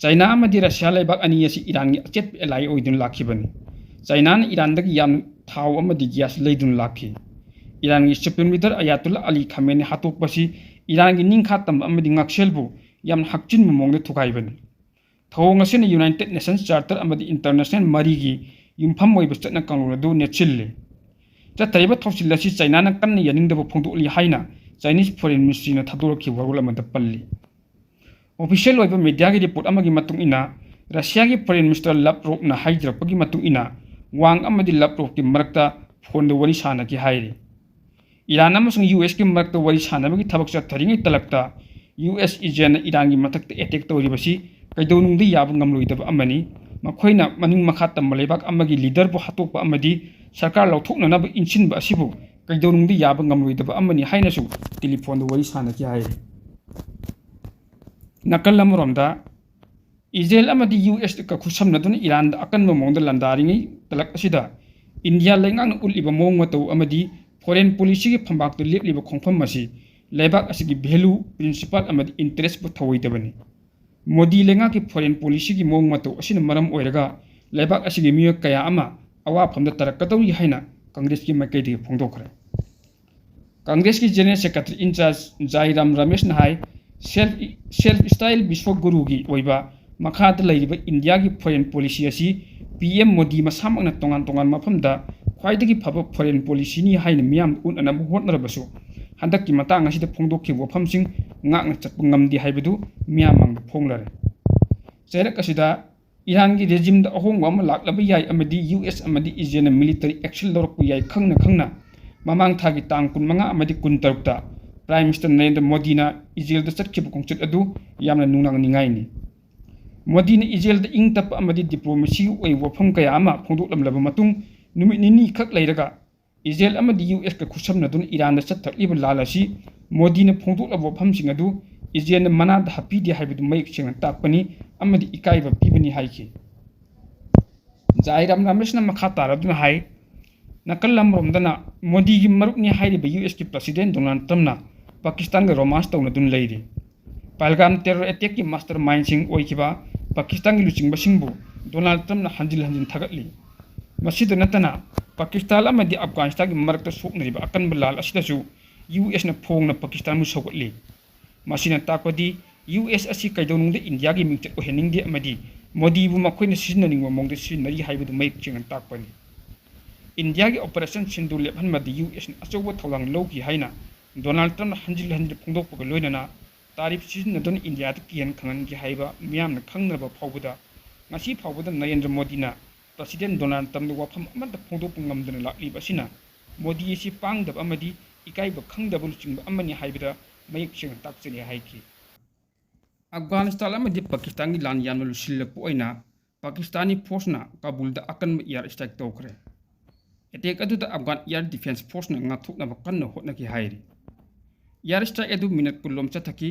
ꯆꯥꯏꯅꯥ ꯑꯃꯗꯤ ꯔꯁꯤꯌꯥ ꯂꯩꯕꯥꯛ ꯑꯅꯤ ꯑꯁꯤ ꯏꯔꯥꯟꯒꯤ ꯑꯆꯦꯠꯄ ally ꯑꯣꯏꯗꯨꯅ ꯂꯥꯛꯈꯤꯕꯅꯤ꯫ ꯆꯥꯏꯅꯥꯅ ꯏꯔꯥꯟꯗꯒꯤ ꯌꯥꯝꯅ ꯊꯥꯎ ꯑꯃꯗꯤ gas ꯂꯩꯗꯨꯅ ꯂꯥꯛꯈꯤ꯫ ꯏꯔꯥꯟꯒꯤ supreme leader ꯑꯌꯥꯇꯣꯜꯂꯥ ꯑꯂꯤ ꯈꯥꯃꯦꯅꯤ ꯍꯥꯠꯇꯣꯛꯄ ꯑꯁꯤ ꯏꯔꯥꯟꯒꯤ ꯅꯤꯡꯈꯥ ꯇꯝꯕ ꯑꯃꯗꯤ ꯉꯥꯛꯁꯦꯜꯕꯨ ꯌꯥꯝꯅ ꯍꯛꯆꯤꯟꯕ ꯃꯑꯣꯡꯗ ꯊꯨꯒꯥꯏꯕꯅꯤ꯫ ꯊꯧꯑꯣꯡ ꯑꯁꯤꯅ United Nations Charter ꯑꯃꯗꯤ international ꯃꯔꯤꯒꯤ ꯌꯨꯝꯐꯝ ꯑꯣꯏꯕ ꯆꯠꯅ ꯀꯥꯡꯂꯣꯟ ꯑꯗꯨ ꯅꯦꯠꯁꯤꯜꯂꯤ꯫ ꯆꯠꯊꯔꯤꯕ ꯊꯧꯁꯤꯜ ꯑꯁꯤ ꯆꯥꯏꯅꯥꯅ ꯀꯟꯅ ꯌꯥꯅꯤꯡꯗꯕ ꯐꯣꯡꯗꯣꯛꯂꯤ ꯍꯥꯏꯅ Chinese foreign ministryꯅ ꯊꯥꯗꯣꯔꯛꯈꯤꯕ ꯋꯥꯔꯣꯜ ꯑꯃꯗ ꯄꯜꯂꯤ꯫ Official ꯑꯣꯏꯕ mediaꯒꯤ report ꯑꯃꯒꯤ ꯃꯇꯨꯡ ꯏꯟꯅ, ꯔꯁꯤꯌꯥꯒꯤ foreign minister ꯂꯞꯔꯣꯚꯅ ꯍꯥꯏꯖꯔꯛꯄꯒꯤ ꯃꯇꯨꯡ ꯏꯟꯅ, ꯋꯥꯡ ꯑꯃꯗꯤ ꯂꯞꯔꯣꯞꯀꯤ ꯃꯔꯛꯇ ꯐꯣꯟꯗ ꯋꯥꯔꯤ ꯁꯥꯟꯅꯈꯤ ꯍꯥꯏꯔꯤ꯫ ꯏꯔꯥꯟ ꯑꯃꯁꯨꯡ ꯌꯨ ꯑꯦꯁꯀꯤ ꯃꯔꯛꯇ ꯋꯥꯔꯤ ꯁꯥꯟꯅꯕꯒꯤ ꯊꯕꯛ ꯆꯠꯊꯔꯤꯉꯩ ꯇꯂꯛꯇ ꯌꯨ ꯑꯦꯁ ꯑꯦꯖꯦꯟꯅ ꯏꯔꯥꯟꯒꯤ ꯃꯊꯛꯇ ꯑꯦꯇꯦꯛ ꯇꯧꯔꯤꯕꯁꯤ ꯀꯩꯗꯧꯅꯨꯡꯗ ꯌꯥꯕ ꯉꯝꯂꯣꯏꯗꯕ ꯑꯃꯅꯤ꯫ ꯃꯈꯣꯏꯅ ꯃꯅꯤꯡ ꯃꯈꯥ ꯇꯝꯕ ꯂꯩꯕꯥꯛ ꯑꯃꯒꯤ ꯂꯤꯗꯔꯕꯨ ꯍꯥꯠꯇꯣꯛꯄ ꯑꯃꯗꯤ ꯁꯔꯀꯥꯔ ꯂꯧꯊꯣꯛꯅꯅꯕ ꯏꯟꯁꯤꯟꯕ ꯑꯁꯤꯕꯨ ꯀꯩꯗꯧꯅꯨꯡꯗ ꯌꯥꯕ ꯉꯝꯂꯣꯏꯗꯕ ꯑꯃꯅꯤ ꯍꯥꯏꯅꯁꯨ ꯇꯦꯂꯤꯐꯣꯟꯗ ꯋꯥꯔꯤ ꯁꯥꯟꯅꯈꯤ ꯍꯥꯏꯔꯤ꯫ ꯅꯥꯀꯜ ꯑꯃꯔꯣꯝꯗ, ꯏꯖꯔꯦꯜ ꯑꯃꯗꯤ ꯌꯨ ꯑꯦꯁꯀ ꯈꯨꯠꯁꯝꯅꯗꯨꯅ ꯏꯔꯥꯟꯗ ꯑꯀꯟꯕ ꯃꯑꯣꯡꯗ ꯂꯥꯟꯗꯥꯔꯤꯉꯩ ꯇꯂꯛ ꯑꯁꯤꯗ ꯏꯟꯗꯤꯌꯥ ꯂꯩꯉꯥꯛꯅ ꯎꯠꯂꯤꯕ ꯃꯑꯣꯡ ꯃꯇꯧ ꯑꯃꯗꯤ ꯐꯣꯔꯦꯟ ꯄꯣꯂꯤꯁꯤꯒꯤ ꯐꯝꯕꯥꯛꯇ ꯂꯦꯞꯂꯤꯕ ꯈꯣꯡꯐꯝ ꯑꯁꯤ ꯂꯩꯕꯥꯛ ꯑꯁꯤꯒꯤ ꯚꯦꯂꯨ, ꯄ꯭ꯔꯤꯟꯁꯤꯄꯥꯜ ꯑꯃꯗꯤ ꯏꯟꯇꯔꯦꯁꯄꯨ ꯊꯧꯑꯣꯏꯗꯕꯅꯤ꯫ ꯃꯣꯗꯤ ꯂꯩꯉꯥꯛꯀꯤ ꯐꯣꯔꯦꯟ ꯄꯣꯂꯤꯁꯤꯒꯤ ꯃꯑꯣꯡ ꯃꯇꯧ ꯑꯁꯤꯅ ꯃꯔꯝ ꯑꯣꯏꯔꯒ ꯂꯩꯕꯥꯛ ꯑꯁꯤꯒꯤ ꯃꯤꯑꯣꯏ ꯀꯌꯥ ꯑꯃ ꯑꯋꯥꯐꯝꯗ ꯇꯥꯔꯛꯀꯗꯧꯔꯤ ꯍꯥꯏꯅ ꯀꯪꯒ꯭ꯔꯦꯁꯀꯤ ꯃꯥꯏꯀꯩꯗꯒꯤ ꯐꯣꯡꯗꯣꯛꯈ꯭ꯔꯦ꯫ ꯀꯪꯒ꯭ꯔꯦꯁꯀꯤ ꯖꯦꯅꯔꯦꯜ ꯁꯦꯀ꯭ꯔꯦꯇꯔꯤ ꯏꯟꯆꯥꯔꯖ ꯖꯥꯏꯔꯥꯝ ꯔꯃꯦꯁꯅ ꯍꯥꯏ, ꯁꯦꯜꯐ, ꯁꯦꯜꯐ ꯁ꯭ꯇꯥꯏꯜ ꯕꯤꯁ꯭ꯋꯒꯨꯔꯨꯒꯤ ꯑꯣꯏꯕ ꯃꯈꯥꯗ ꯂꯩꯔꯤꯕ ꯏꯟꯗꯤꯌꯥꯒꯤ ꯐꯣꯔꯦꯟ ꯄꯣꯂꯤꯁꯤ ꯑꯁꯤ ꯄꯤ ꯑꯦꯝ ꯃꯣꯗꯤ ꯃꯁꯥꯃꯛꯅ ꯇꯣꯉꯥꯟ ꯇꯣꯉꯥꯟꯕ ꯃꯐꯝꯗ ꯈ꯭ꯋꯥꯏꯗꯒꯤ ꯐꯕ ꯐꯣꯔꯦꯟ ꯄꯣꯂꯤꯁꯤꯅꯤ ꯍꯥꯏꯅ ꯃꯤꯌꯥꯝꯗ ꯎꯠꯅꯅꯕ ꯍꯣꯠꯅꯔꯕꯁꯨ, ꯍꯟꯗꯛꯀꯤ ꯃꯇꯥꯡ ꯑꯁꯤꯗ ꯐꯣꯡꯗꯣꯛꯈꯤꯕ ꯋꯥꯐꯝꯁꯤꯡ ꯉꯥꯛꯅ ꯆꯠꯄ ꯉꯝꯗꯦ ꯍꯥꯏꯕꯗꯨ ꯃꯤꯌꯥꯝ ꯃꯥꯡꯗ ꯐꯣꯡꯂꯔꯦ꯫ ꯆꯩꯔꯛ ꯑꯁꯤꯗ ꯏꯔꯥꯟꯒꯤ ꯔꯦꯖꯤꯝꯗ ꯑꯍꯣꯡꯕ ꯑꯃ ꯂꯥꯛꯂꯕ ꯌꯥꯏ ꯑꯃꯗꯤ ꯌꯨ ꯑꯦꯁ ꯑꯃꯗꯤ ꯏꯖꯔꯦꯜꯅ ꯃꯤꯂꯤꯇꯔꯤ ꯑꯦꯛꯁꯟ ꯂꯧꯔꯛꯄ ꯌꯥꯏ ꯈꯪꯅ ꯈꯪꯅ ꯃꯃꯥꯡ ꯊꯥꯒꯤ ꯇꯥꯡ ꯀꯨꯟꯃꯉꯥ ꯑꯃꯗꯤ ꯀꯨꯟꯇꯔꯨꯛꯇ ꯄ꯭ꯔꯥꯏꯝ ꯃꯤꯅꯤꯁꯇꯔ ꯅꯔꯦꯟꯗ꯭ꯔ ꯃꯣꯗꯤꯅ ꯏꯖꯔꯦꯜꯗ ꯆꯠꯈꯤꯕ ꯈꯣꯡꯆꯠ ꯑꯗꯨ ꯌꯥꯝꯅ ꯅꯨꯡꯅꯥꯡꯅꯤꯡꯉꯥꯏꯅꯤ꯫ ꯃꯣꯗꯤꯅ ꯏꯖꯔꯦꯜꯗ ꯏꯪ ꯇꯞꯄ ꯑꯃꯗꯤ ꯗꯤꯄ꯭ꯂꯣꯃꯦꯁꯤꯒꯤ ꯑꯣꯏꯕ ꯋꯥꯐꯝ ꯀꯌꯥ ꯑꯃ ꯐꯣꯡꯗꯣꯛꯂꯝꯂꯕ ꯃꯇꯨꯡ, ꯅꯨꯃꯤꯠ ꯅꯤꯅꯤ ꯈꯛ ꯂꯩꯔꯒ ꯏꯖꯔꯦꯜ ꯑꯃꯗꯤ ꯌꯨ ꯑꯦꯁꯀ ꯈꯨꯠꯁꯝꯅꯗꯨꯅ ꯏꯔꯥꯟꯗ ꯆꯠꯊꯔꯛꯂꯤꯕ ꯂꯥꯜ ꯑꯁꯤ ꯃꯣꯗꯤꯅ ꯐꯣꯡꯗꯣꯛꯂꯕ ꯋꯥꯐꯝꯁꯤꯡ ꯑꯗꯨ ꯏꯖꯔꯦꯜꯅ ꯃꯅꯥꯗ ꯍꯥꯞꯄꯤꯗꯦ ꯍꯥꯏꯕꯗꯨ ꯃꯌꯦꯛ ꯁꯦꯡꯅ ꯇꯥꯛꯄꯅꯤ ꯑꯃꯗꯤ ꯏꯀꯥꯏꯕ ꯄꯤꯕꯅꯤ ꯍꯥꯏꯈꯤ꯫ ꯖꯥꯏꯔꯥꯝ ꯔꯃꯦꯁꯅ ꯃꯈꯥ ꯇꯥꯔꯗꯨꯅ ꯍꯥꯏ, ꯅꯥꯀꯜ ꯑꯃꯔꯣꯝꯗꯅ ꯃꯣꯗꯤꯒꯤ ꯃꯔꯨꯞꯅꯤ ꯍꯥꯏꯔꯤꯕ ꯌꯨ ꯑꯦꯁꯀꯤ ꯄ꯭ꯔꯁꯤꯗꯦꯟ ꯗꯣꯅꯥꯜꯗ ꯇ꯭ꯔꯝꯞꯅ ꯄꯥꯀꯤꯁꯇꯥꯟꯒ ꯔꯣꯃꯥꯟꯁ ꯇꯧꯅꯗꯨꯅ ꯂꯩꯔꯤ꯫ ꯄꯍꯜꯒꯥꯝ ꯇꯦꯔꯣꯔ ꯑꯦꯇꯦꯛꯀꯤ ꯃꯥꯁꯇꯔ ꯃꯥꯏꯟꯁꯤꯡ ꯑꯣꯏꯈꯤꯕ ꯄꯥꯀꯤꯁꯇꯥꯟꯒꯤ ꯂꯨꯆꯤꯡꯕꯁꯤꯡꯕꯨ ꯗꯣꯅꯥꯜꯗ ꯇ꯭ꯔꯝꯞꯅ ꯍꯟꯖꯤꯟ ꯍꯟꯖꯤꯟ ꯊꯥꯒꯠꯂꯤ꯫ ꯃꯁꯤꯗ ꯅꯠꯇꯅ ꯄꯥꯀꯤꯁꯇꯥꯟ ꯑꯃꯗꯤ ꯑꯐꯒꯥꯅꯤꯁꯇꯥꯟꯒꯤ ꯃꯔꯛꯇ ꯁꯣꯛꯅꯔꯤꯕ ꯑꯀꯟꯕ ꯂꯥꯜ ꯑꯁꯤꯗꯁꯨ ꯌꯨ ꯑꯦꯁꯅ ꯐꯣꯡꯅ ꯄꯥꯀꯤꯁꯇꯥꯟꯕꯨ ꯁꯧꯒꯠꯂꯤ꯫ ꯃꯁꯤꯅ ꯇꯥꯛꯄꯗꯤ ꯌꯨ ꯑꯦꯁ ꯑꯁꯤ ꯀꯩꯗꯧꯅꯨꯡꯗ ꯏꯟꯗꯤꯌꯥꯒꯤ ꯃꯤꯡꯆꯠ ꯑꯣꯏꯍꯟꯅꯤꯡꯗꯦ ꯑꯃꯗꯤ ꯃꯣꯗꯤꯕꯨ ꯃꯈꯣꯏꯅ ꯁꯤꯖꯤꯟꯅꯅꯤꯡꯕ ꯃꯑꯣꯡꯗ ꯁꯤꯖꯤꯟꯅꯔꯤ ꯍꯥꯏꯕꯗꯨ ꯃꯌꯦꯛ ꯁꯦꯡꯅ ꯇꯥꯛꯄꯅꯤ꯫ ꯏꯟꯗꯤꯌꯥꯒꯤ ꯑꯣꯄꯔꯦꯁꯟ ꯁꯤꯟꯗꯨꯔ ꯂꯦꯞꯍꯟꯕꯗ ꯌꯨ ꯑꯦꯁꯅ ꯑꯆꯧꯕ ꯊꯧꯗꯥꯡ ꯂꯧꯈꯤ ꯍꯥꯏꯅ ꯗꯣꯅꯥꯜꯗ ꯇ꯭ꯔꯝꯞꯅ ꯍꯟꯖꯤꯟ ꯍꯟꯖꯤꯟ ꯐꯣꯡꯗꯣꯛꯄꯒ ꯂꯣꯏꯅꯅ ꯇꯥꯔꯤꯐ ꯁꯤꯖꯤꯟꯅꯗꯨꯅ ꯏꯟꯗꯤꯌꯥꯗ ꯀꯤꯍꯟ ꯈꯪꯍꯟꯈꯤ ꯍꯥꯏꯕ ꯃꯤꯌꯥꯝꯅ ꯈꯪꯅꯔꯕ ꯐꯥꯎꯕꯗ ꯉꯁꯤ ꯐꯥꯎꯕꯗ ꯅꯔꯦꯟꯗ꯭ꯔ ꯃꯣꯗꯤꯅ ꯄ꯭ꯔꯁꯤꯗꯦꯟ ꯗꯣꯅꯥꯜꯗ ꯇ꯭ꯔꯝꯞꯅ ꯋꯥꯐꯝ ꯑꯃꯠꯇ ꯐꯣꯡꯗꯣꯛꯄ ꯉꯝꯗꯅ ꯂꯥꯛꯂꯤꯕ ꯑꯁꯤꯅ ꯃꯣꯗꯤ ꯑꯁꯤ ꯄꯥꯡꯗꯕ ꯑꯃꯗꯤ ꯏꯀꯥꯏꯕ ꯈꯪꯗꯕ ꯂꯨꯆꯤꯡꯕ ꯑꯃꯅꯤ ꯍꯥꯏꯕꯗ ꯃꯌꯦꯛ ꯁꯦꯡꯅ ꯇꯥꯛꯆꯔꯦ ꯍꯥꯏꯈꯤ꯫ ꯑꯐꯒꯥꯅꯤꯁꯇꯥꯟ ꯑꯃꯗꯤ ꯄꯥꯀꯤꯁꯇꯥꯟꯒꯤ ꯂꯥꯟ ꯌꯥꯝꯅ ꯂꯨꯁꯤꯜꯂꯛꯄ ꯑꯣꯏꯅ ꯄꯥꯀꯤꯁꯇꯥꯅꯤ ꯐꯣꯔꯁꯅ ꯀꯥꯕꯨꯜꯗ ꯑꯀꯟꯕ ꯏꯌꯥꯔ ꯁ꯭ꯇ꯭ꯔꯥꯏꯛ ꯇꯧꯈ꯭ꯔꯦ꯫ ꯑꯦꯇꯦꯛ ꯑꯗꯨꯗ ꯑꯐꯒꯥꯟ ꯏꯌꯥꯔ ꯗꯤꯐꯦꯟꯁ ꯐꯣꯔꯁꯅ ꯉꯥꯛꯊꯣꯛꯅꯕ ꯀꯟꯅ ꯍꯣꯠꯅꯈꯤ ꯍꯥꯏꯔꯤ꯫ ꯏꯌꯥꯔ ꯁ꯭ꯇ꯭ꯔꯥꯏꯛ ꯑꯗꯨ ꯃꯤꯅꯠ ꯀꯨꯟ ꯂꯣꯝ ꯆꯠꯊꯈꯤ꯫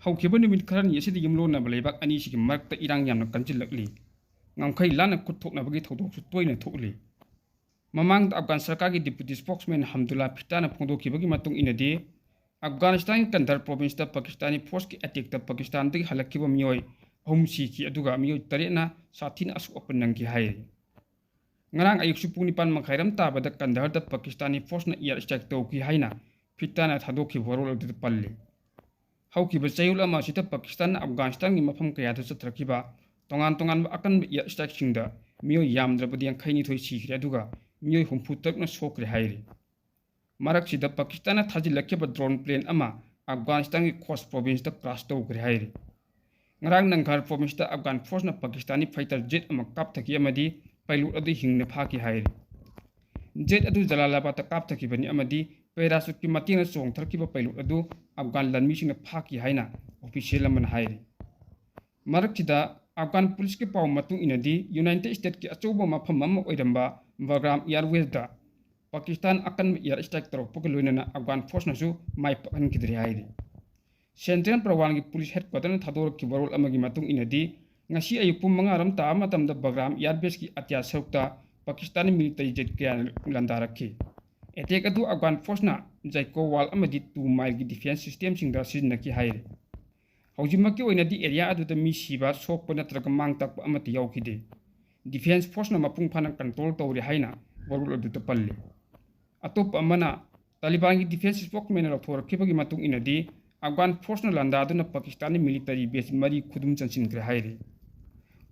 ꯍꯧꯈꯤꯕ ꯅꯨꯃꯤꯠ ꯈꯔꯅꯤ ꯑꯁꯤꯗ ꯌꯨꯝꯂꯣꯟꯅꯕ ꯂꯩꯕꯥꯛ ꯑꯅꯤꯁꯤꯒꯤ ꯃꯔꯛꯇ ꯏꯔꯥꯡ ꯌꯥꯝꯅ ꯀꯟꯁꯤꯜꯂꯛꯂꯤ꯫ ꯉꯝꯈꯩ ꯂꯥꯟꯅ ꯈꯨꯠ ꯊꯣꯛꯅꯕꯒꯤ ꯊꯧꯗꯣꯛꯁꯨ ꯇꯣꯏꯅ ꯊꯣꯛꯂꯤ꯫ ꯃꯃꯥꯡꯗ ꯑꯐꯒꯥꯟ ꯁꯔꯀꯥꯔꯒꯤ ꯗꯤꯄ꯭ꯌꯨꯇꯤ ꯁ꯭ꯄꯣꯛꯁꯃꯦꯟ ꯍꯝꯗꯨꯜꯂꯥ ꯐꯤꯇꯥꯅ ꯐꯣꯡꯗꯣꯛꯈꯤꯕꯒꯤ ꯃꯇꯨꯡ ꯏꯟꯅꯗꯤ, ꯑꯐꯒꯥꯅꯤꯁꯇꯥꯟꯒꯤ ꯀꯟꯙꯔ ꯄ꯭ꯔꯣꯚꯤꯟꯁꯇ ꯄꯥꯀꯤꯁꯇꯥꯅꯤ ꯐꯣꯔꯁꯀꯤ ꯑꯦꯇꯦꯛꯇ ꯄꯥꯀꯤꯁꯇꯥꯟꯗꯒꯤ ꯍꯜꯂꯛꯈꯤꯕ ꯃꯤꯑꯣꯏ ꯑꯍꯨꯝ ꯁꯤꯈꯤ, ꯑꯗꯨꯒ ꯃꯤꯑꯣꯏ ꯇꯔꯦꯠꯅ ꯁꯥꯊꯤꯅ ꯑꯁꯣꯛ ꯑꯄꯟ ꯅꯪꯈꯤ ꯍꯥꯏꯔꯤ꯫ ꯉꯔꯥꯡ ꯑꯌꯨꯛꯁꯨ ꯄꯨꯡ ꯅꯤꯄꯥꯟ ꯃꯈꯥꯏꯔꯝ ꯇꯥꯕꯗ ꯀꯟꯙꯔꯗ ꯄꯥꯀꯤꯁꯇꯥꯅꯤ ꯐꯣꯔꯁꯅ ꯏꯌꯥꯔ ꯁ꯭ꯇ꯭ꯔꯥꯏꯛ ꯇꯧꯈꯤ ꯍꯥꯏꯅ ꯐꯤꯇꯥꯅ ꯊꯥꯗꯣꯛꯈꯤꯕ ꯋꯥꯔꯣꯜ ꯑꯗꯨꯗ ꯄꯜꯂꯤ꯫ ꯍꯧꯈꯤꯕ ꯆꯌꯣꯜ ꯑꯃ ꯑꯁꯤꯗ ꯄꯥꯀꯤꯁꯇꯥꯟꯅ ꯑꯐꯒꯥꯅꯤꯁꯇꯥꯟꯒꯤ ꯃꯐꯝ ꯀꯌꯥꯗ ꯆꯠꯊꯔꯛꯈꯤꯕ ꯇꯣꯉꯥꯟ ꯇꯣꯉꯥꯟꯕ ꯑꯀꯟꯕ ꯏꯌꯥꯔ ꯁ꯭ꯇ꯭ꯔꯥꯏꯛꯁꯤꯡꯗ ꯃꯤꯑꯣꯏ ꯌꯥꯝꯗ꯭ꯔꯕꯗ ꯌꯥꯡꯈꯩ ꯅꯤꯊꯣꯏ ꯁꯤꯈ꯭ꯔꯦ, ꯑꯗꯨꯒ ꯃꯤꯑꯣꯏ ꯍꯨꯝꯐꯨ ꯇꯔꯨꯛꯅ ꯁꯣꯛꯈ꯭ꯔꯦ ꯍꯥꯏꯔꯤ꯫ ꯃꯔꯛꯁꯤꯗ ꯄꯥꯀꯤꯁꯇꯥꯟꯅ ꯊꯥꯖꯤꯜꯂꯛꯈꯤꯕ ꯗ꯭ꯔꯣꯟ ꯄ꯭ꯂꯦꯟ ꯑꯃ ꯑꯐꯒꯥꯅꯤꯁꯇꯥꯟꯒꯤ ꯈꯣꯁ ꯄ꯭ꯔꯣꯚꯤꯟꯁꯇ ꯀ꯭ꯔꯥꯁ ꯇꯧꯈ꯭ꯔꯦ ꯍꯥꯏꯔꯤ꯫ ꯉꯔꯥꯡ ꯅꯪꯒꯥꯔ ꯄ꯭ꯔꯣꯚꯤꯟꯁꯇ ꯑꯐꯒꯥꯟ ꯐꯣꯔꯁꯅ ꯄꯥꯀꯤꯁꯇꯥꯅꯤ ꯐꯥꯏꯇꯔ ꯖꯦꯠ ꯑꯃ ꯀꯥꯞꯊꯈꯤ ꯑꯃꯗꯤ ꯄꯥꯏꯂꯣꯠ ꯑꯗꯨ ꯍꯤꯡꯅ ꯐꯥꯈꯤ ꯍꯥꯏꯔꯤ꯫ ꯖꯦꯠ ꯑꯗꯨ ꯖꯂꯥꯂꯥꯕꯥꯗꯇ ꯀꯥꯞꯊꯈꯤꯕꯅꯤ ꯑꯃꯗꯤ ꯄꯦꯔꯥꯁꯨꯠꯀꯤ ꯃꯇꯦꯡꯅ ꯆꯣꯡꯊꯔꯛꯈꯤꯕ ꯄꯥꯏꯂꯣꯠ ꯑꯗꯨ ꯑꯐꯒꯥꯟ ꯂꯥꯟꯃꯤꯁꯤꯡꯅ ꯐꯥꯈꯤ ꯍꯥꯏꯅ ꯑꯣꯐꯤꯁꯤꯌꯦꯜ ꯑꯃꯅ ꯍꯥꯏꯔꯤ꯫ ꯃꯔꯛꯁꯤꯗ, ꯑꯐꯒꯥꯟ ꯄꯨꯂꯤꯁꯀꯤ ꯄꯥꯎ ꯃꯇꯨꯡ ꯏꯟꯅꯗꯤ, ꯌꯨꯅꯥꯏꯇꯦꯗ ꯁ꯭ꯇꯦꯠꯀꯤ ꯑꯆꯧꯕ ꯃꯐꯝ ꯑꯃ ꯑꯣꯏꯔꯝꯕ ꯕꯒ꯭ꯔꯥꯝ ꯏꯌꯥꯔꯋꯦꯖꯗ ꯄꯥꯀꯤꯁꯇꯥꯟ ꯑꯀꯟꯕ ꯏꯌꯥꯔ ꯁ꯭ꯇ꯭ꯔꯥꯏꯛ ꯇꯧꯔꯛꯄꯒ ꯂꯣꯏꯅꯅ ꯑꯐꯒꯥꯟ ꯐꯣꯔꯁꯅꯁꯨ ꯃꯥꯏ ꯄꯥꯛꯍꯟꯈꯤꯗ꯭ꯔꯦ ꯍꯥꯏꯔꯤ꯫ ꯁꯦꯟꯇ꯭ꯔꯦꯜ ꯄ꯭ꯔꯋꯥꯟꯒꯤ ꯄꯨꯂꯤꯁ ꯍꯦꯗꯀ꯭ꯋꯥꯇꯔꯅ ꯊꯥꯗꯣꯔꯛꯈꯤꯕ ꯋꯥꯔꯣꯜ ꯑꯃꯒꯤ ꯃꯇꯨꯡ ꯏꯟꯅꯗꯤ, ꯉꯁꯤ ꯑꯌꯨꯛ ꯄꯨꯡ ꯃꯉꯥ ꯔꯣꯝ ꯇꯥꯕ ꯃꯇꯝꯗ ꯕꯒ꯭ꯔꯥꯝ ꯏꯌꯥꯔꯕꯦꯁꯀꯤ ꯑꯇꯤꯌꯥ ꯁꯔꯨꯛꯇ ꯄꯥꯀꯤꯁꯇꯥꯟꯒꯤ ꯃꯤꯂꯤꯇꯔꯤ ꯖꯦꯠ ꯀꯌꯥꯅ ꯂꯥꯟꯗꯥꯔꯛꯈꯤ꯫ ꯑꯦꯇꯦꯛ ꯑꯗꯨ ꯑꯐꯒꯥꯟ ꯐꯣꯔꯁꯅ ꯖꯥꯏꯀꯣ ꯋꯥꯜ ꯑꯃꯗꯤ ꯇꯨ ꯃꯥꯏꯜꯒꯤ ꯗꯤꯐꯦꯟꯁ ꯁꯤꯁꯇꯦꯝꯁꯤꯡꯗ ꯁꯤꯖꯤꯟꯅꯈꯤ ꯍꯥꯏꯔꯤ꯫ ꯍꯧꯖꯤꯛꯃꯛꯀꯤ ꯑꯣꯏꯅꯗꯤ ꯑꯦꯔꯤꯌꯥ ꯑꯗꯨꯗ ꯃꯤ ꯁꯤꯕ, ꯁꯣꯛꯄ ꯅꯠꯇ꯭ꯔꯒ ꯃꯥꯡ ꯇꯥꯛꯄ ꯑꯃꯠꯇ ꯌꯥꯎꯈꯤꯗꯦ꯫ ꯗꯤꯐꯦꯟꯁ ꯐꯣꯔꯁꯅ ꯃꯄꯨꯡ ꯐꯥꯅ ꯀꯟꯇ꯭ꯔꯣꯜ ꯇꯧꯔꯤ ꯍꯥꯏꯅ ꯋꯥꯔꯣꯜ ꯑꯗꯨꯗ ꯄꯜꯂꯤ꯫ ꯑꯇꯣꯞꯄ ꯑꯃꯅ, ꯇꯥꯂꯤꯕꯥꯟꯒꯤ ꯗꯤꯐꯦꯟꯁ ꯁ꯭ꯄꯣꯛꯁꯃꯦꯟꯅ ꯂꯥꯎꯊꯣꯔꯛꯈꯤꯕꯒꯤ ꯃꯇꯨꯡ ꯏꯟꯅꯗꯤ, ꯑꯐꯒꯥꯟ ꯐꯣꯔꯁꯅ ꯂꯥꯟꯗꯥꯗꯨꯅ ꯄꯥꯀꯤꯁꯇꯥꯟꯒꯤ ꯃꯤꯂꯤꯇꯔꯤ ꯕꯦꯁ ꯃꯔꯤ ꯈꯨꯗꯨꯝ ꯆꯟꯁꯤꯟꯈ꯭ꯔꯦ ꯍꯥꯏꯔꯤ꯫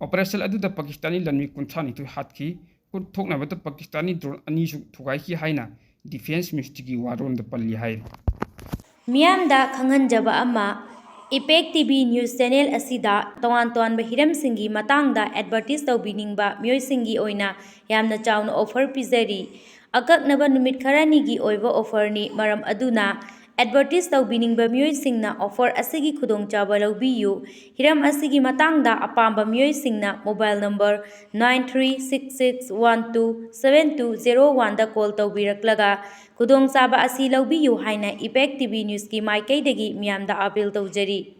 ꯑꯣꯄꯔꯦꯁꯟ ꯑꯗꯨꯗ ꯄꯥꯀꯤꯁꯇꯥꯅꯤ ꯂꯥꯟꯃꯤ ꯀꯨꯟꯊ꯭ꯔꯥ ꯅꯤꯊꯣꯏ ꯍꯥꯠꯈꯤ, ꯈꯨꯠ ꯊꯣꯛꯅꯕꯗ ꯄꯥꯀꯤꯁꯇꯥꯅꯤ ꯗ꯭ꯔꯣꯟ ꯑꯅꯤꯁꯨ ꯊꯨꯒꯥꯏꯈꯤ ꯍꯥꯏꯅ ꯗꯤꯐꯦꯟꯁ ꯃꯤꯅꯤꯁꯇ꯭ꯔꯤꯒꯤ ꯋꯥꯔꯣꯜꯗ ꯄꯜꯂꯤ ꯍꯥꯏꯔꯤ꯫ ꯃꯤꯌꯥꯝꯗ ꯈꯪꯍꯟꯖꯕ ꯑꯃ, Impact T V News Channel ꯑꯁꯤꯗ ꯇꯣꯉꯥꯟ ꯇꯣꯉꯥꯟꯕ ꯍꯤꯔꯝꯁꯤꯡꯒꯤ ꯃꯇꯥꯡꯗ advertise ꯇꯧꯕꯤꯅꯤꯡꯕ ꯃꯤꯑꯣꯏꯁꯤꯡꯒꯤ ꯑꯣꯏꯅ ꯌꯥꯝꯅ ꯆꯥꯎꯅ offer ꯄꯤꯖꯔꯤ꯫ ꯑꯀꯛꯅꯕ ꯅꯨꯃꯤꯠ ꯈꯔꯅꯤꯒꯤ ꯑꯣꯏꯕ offerꯅꯤ, ꯃꯔꯝ ꯑꯗꯨꯅ advertise ꯇꯧꯕꯤꯅꯤꯡꯕ ꯃꯤꯑꯣꯏꯁꯤꯡꯅ offer ꯑꯁꯤꯒꯤ ꯈꯨꯗꯣꯡꯆꯥꯕ ꯂꯧꯕꯤꯌꯨ꯫ ꯍꯤꯔꯝ ꯑꯁꯤꯒꯤ ꯃꯇꯥꯡꯗ ꯑꯄꯥꯝꯕ ꯃꯤꯑꯣꯏꯁꯤꯡꯅ mobile number nine three six six one two seven two zero oneꯗ call ꯇꯧꯕꯤꯔꯛꯂꯒ ꯈꯨꯗꯣꯡꯆꯥꯕ ꯑꯁꯤ ꯂꯧꯕꯤꯌꯨ ꯍꯥꯏꯅ Impact T V Newsꯀꯤ ꯃꯥꯏꯀꯩꯗꯒꯤ ꯃꯤꯌꯥꯝꯗ appeal ꯇꯧꯖꯔꯤ꯫